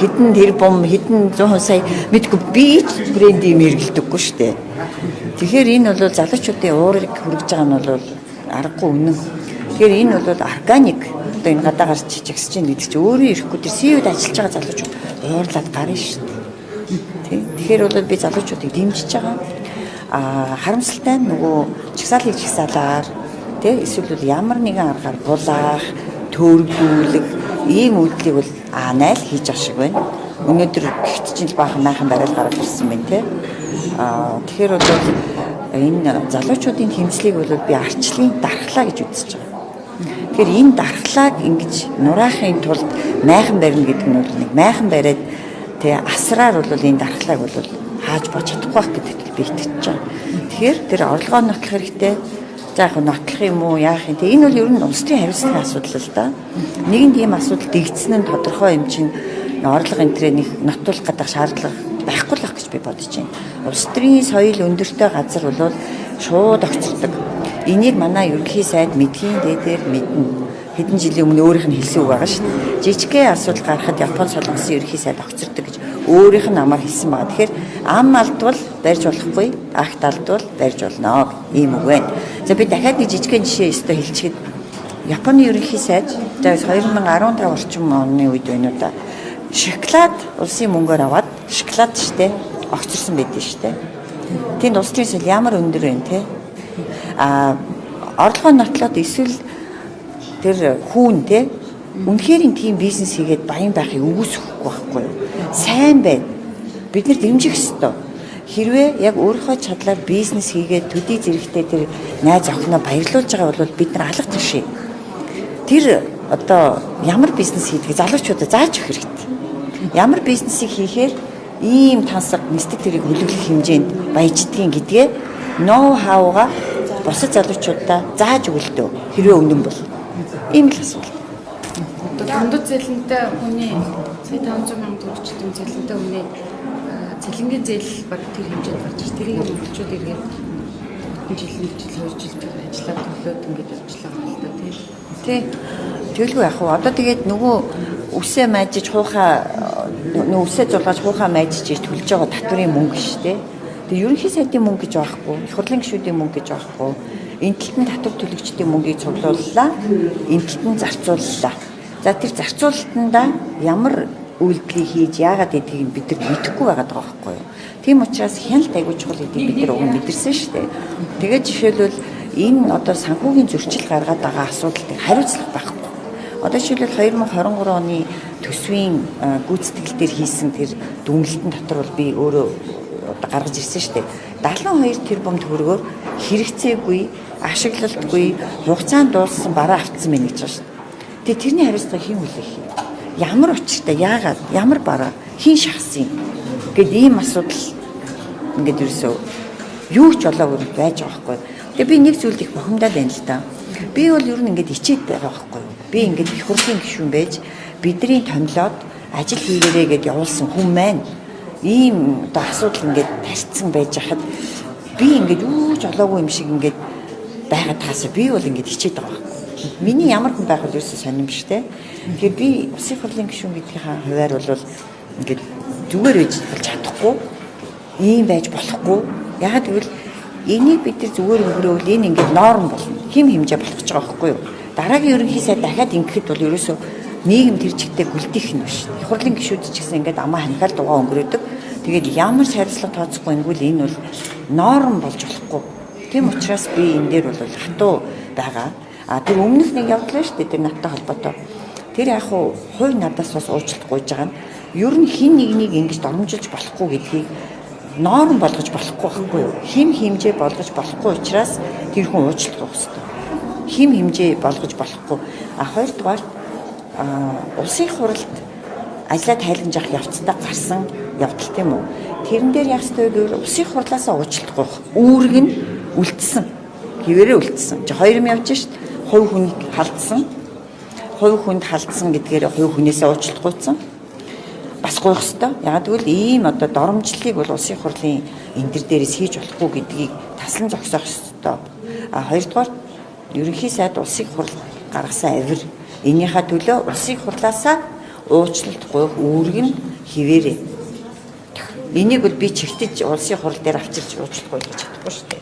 Хэдэн тэрбум, хэдэн 100 сая мэдгүй би ч брэнд юм хэрэглэдэггүй шүү дээ. Тэгэхээр энэ бол залуучуудын уурыг хүргэж байгаа нь бол аргагүй үнэн. Тэгэхээр энэ бол органик одоо энэ гадаа гарч жагсаж чинь гэдэг чинь өөрөө ирэхгүй тэр CV-д ажиллаж байгаа залуучууд уурлаад гарна шүү дээ. Тэ. Тэгэхээр бол би залуучуудыг дэмжиж байгаа. А харамсалтай нь нөгөө жагсаалыг жагсаалаар тэ эсвэл бол ямар нэгэн аргаар булаах, төөрөгдүүлэх ийм үйлдэлийг бол анайл хийж байгаа шиг байна. Өнөөдөр гихт чинь л баахан майхан барайл гараад ирсэн байна те. Аа тэгэхээр бол энэ залуучуудын хэмжлийг бол би арчлын дархлаа гэж үзэж байгаа. Тэгэхээр энэ дархлааг ингэж нураахын тулд майхан барина гэдэг нь бол нэг майхан бариад тэ асраар бол энэ дархлааг бол хааж бож чадахгүй байх гэдэгт би итгэж байгаа. Тэгэхээр тэр орлогоо нотлох хэрэгтэй. За яг нотлох юм уу яах юм те энэ бол ер нь улс төрийн хариуцлагын асуудал л да. Нэгэн тийм асуудал дэгдсэн нь тодорхой юм чинь орлого энтрээ нэг нотуулах гэдэг шаардлага байхгүй л ах гэж би бодож байна. Улс төрийн соёл өндөртэй газар бол шууд огцордог. Энийг манай ерөнхий сайд мэдхийн дээдээр мэднэ. Хэдэн жилийн өмнө өөрийнх нь хэлсэн үг байгаа шүү дээ. Жижигхэн асуудал гарахад Япон солонгосын ерөнхий сайд огцордог гэж өөрийнх нь амаар хэлсэн байгаа. Тэгэхээр ам алдвал барьж болохгүй, агт алдвал барьж болно ийм үг байна. За би дахиад нэг жижигхэн жишээ өстө хэлчихэд Японы ерөнхий сайд за 2015 орчим оны үед байна уу да. Шоколад улсын мөнгөөр аваад шоколад штэ огцорсон байдсан штэ. Тэнд улс төрийн соёл ямар өндөр байна те. А орлогоо нотлоод эсвэл тэр хүүн те үнэхээр тийм бизнес хийгээд баян байхыг үгүйсэхгүй байхгүй юу? Сайн байна. Бид нар дэмжих ёстой. Хэрвээ яг өөрийнхөө чадлаар бизнес хийгээд төдий зэрэгтэй тэр найз охиноо баярлуулж байгаа бол бид нар алга ташээ. Тэр одоо ямар бизнес хийдгийг залуучуудад зааж өгөх хэрэгтэй. Ямар бизнесийг хийхээр ийм тансаг нисдэг тэрийг хөлөглөх хэмжээнд баяждгийг гэдгээ ноу хауга бусад залуучуудаа зааж өгөлтөө. Хэрвээ үнэн бол. Ийм л асуудал. Одоо дундад зээлэнтэй хүний сая 500 сая төгрөгчдийн зээлэнтэй хүний цалингийн зээл баг тэр хэмжээнд гарч ирж тэрийг монголчууд эргээд жил 1 жил 2 жил ажиллаад төлөөд ингээд явжлаа юм л да тий. Тий. Тэгэлгүй яах вэ? Одоо тэгээд нөгөө үсээ майжиж хуухаа нөгөө үсээ зулгааж хуухаа майжиж иж төлж байгаа татврын мөнгө шүү дээ. Тэгээ ерөнхий сайдын мөнгө гэж байхгүй, их хурлын гишүүдийн мөнгө гэж байхгүй. Энэ талд нь татвар төлөгчдийн мөнгийг цуглууллаа, энэ талд нь зарцууллаа. За тэр зарцуулалтандаа ямар үйлдэлийг хийж яагаад гэдгийг бид нар мэдэхгүй байгаад байгаа байхгүй юу? Тийм учраас хяналт аягүй чухал гэдгийг бид нар уг нь мэдэрсэн шүү дээ. Тэгээд жишээлбэл энэ одоо санхүүгийн зөрчил гаргаад байгаа асуудалд хариуцлага байхгүй. Одоо жишээлбэл 2023 оны төсвийн гүйцэтгэл дээр хийсэн тэр дүгнэлтэн дотор бол би өөрөө одоо гаргаж ирсэн шүү дээ. 72 тэрбум төгрөгөөр хэрэгцээгүй, ашиглалтгүй, хугацаанд дууссан бараа автсан байна гэж байгаа шүү дээ. Тэгээ тэрний хариуцлага хэн хүлээх юм? Ямар учиртай, яагаад, ямар бараа, хэн шахсан юм? Гэт ийм асуудал ингээд ерөөсөө юу ч болоогүй байж байгаа байхгүй. Тэгээ би нэг зүйлд их бухимдаад байна л да. Би бол ер нь ингээд ичээд байгаа байхгүй. Би ингээд их хурлын гишүүн байж бидний томилоод ажил хийгэрээ гэд явуулсан хүн маань ийм одоо асуудал ингээд тарцсан байж хахад би ингээд юу ч олоогүй юм шиг ингээд байгаад таасаа би бол ингээд хичээд байгаа байхгүй. Миний ямар хүн байх вэ ерөөсөө сонирн биш те. Тэгэхээр би улсын хурлын гишүүн гэдгийнхаа хуваар бол ингээд зүгээр байж болж чадахгүй, ийм байж болохгүй. Яагаад гэвэл энийг бид нар зүгээр өнгөрөөвөл энэ ингээд норм болно. Хим хэмжээ болох гэж байгаа байхгүй юу? Дараагийн ерөнхий сайд дахиад ингэхэд бол ерөөсөө нийгэм тэр чигтээ гүлдэх нь биш. Их хурлын гишүүд ч гэсэн ингээд амаа ханхаал дугаа өнгөрөөдөг. Тэгээд ямар ч хариуцлага тооцохгүй ингэвэл энэ бол норм болж болохгүй. Тийм учраас би энэ дээр бол хатуу байгаа. А тэр өмнөх нэг явдлаа шүү дээ тэр надтай холбоотой. Тэр яг хуу хувь надаас бас уучлалт гуйж байгаа нь ер нь хин нэгнийг ингэж доромжилж болохгүй гэдгийг норм болгож болохгүй байхгүй юу? Хим хэмжээ болгож болохгүй учраас тэр хүн уучлалт гуйх ёстой. Хим хэмжээ болгож болохгүй. А хоёрдугаар улсын хуралд ажлаа тайлгнаж авах явцдаа гарсан явдал тийм үү? Тэрэн дээр яах ёстой вэ гэвэл улсын хурлаасаа уучлалт гуйх. Үүрэг нь үлдсэн. Хэвээрээ үлдсэн. Чи хоёр юм явж шít. Хувь хүн халдсан. Хувь хүнд халдсан гэдгээр хувь хүнээсээ уучлалт гуйцсан. Бас гуйх ёстой. Ягаад гэвэл ийм одоо доромжлолыг бол улсын хурлын энэ төр дээрээс хийж болохгүй гэдгийг таслан зогсоох ёстой. А хоёрдугаар ерөнхий сайд улсын хурал гаргасан авир энийхээ төлөө улсын хурлаасаа уучлалт гуйх үүрэг нь Хിവэрээ. Энийг бол би чигтэж улсын хурал дээр авчирч уучлахгүй гэж чадахгүй шүү дээ.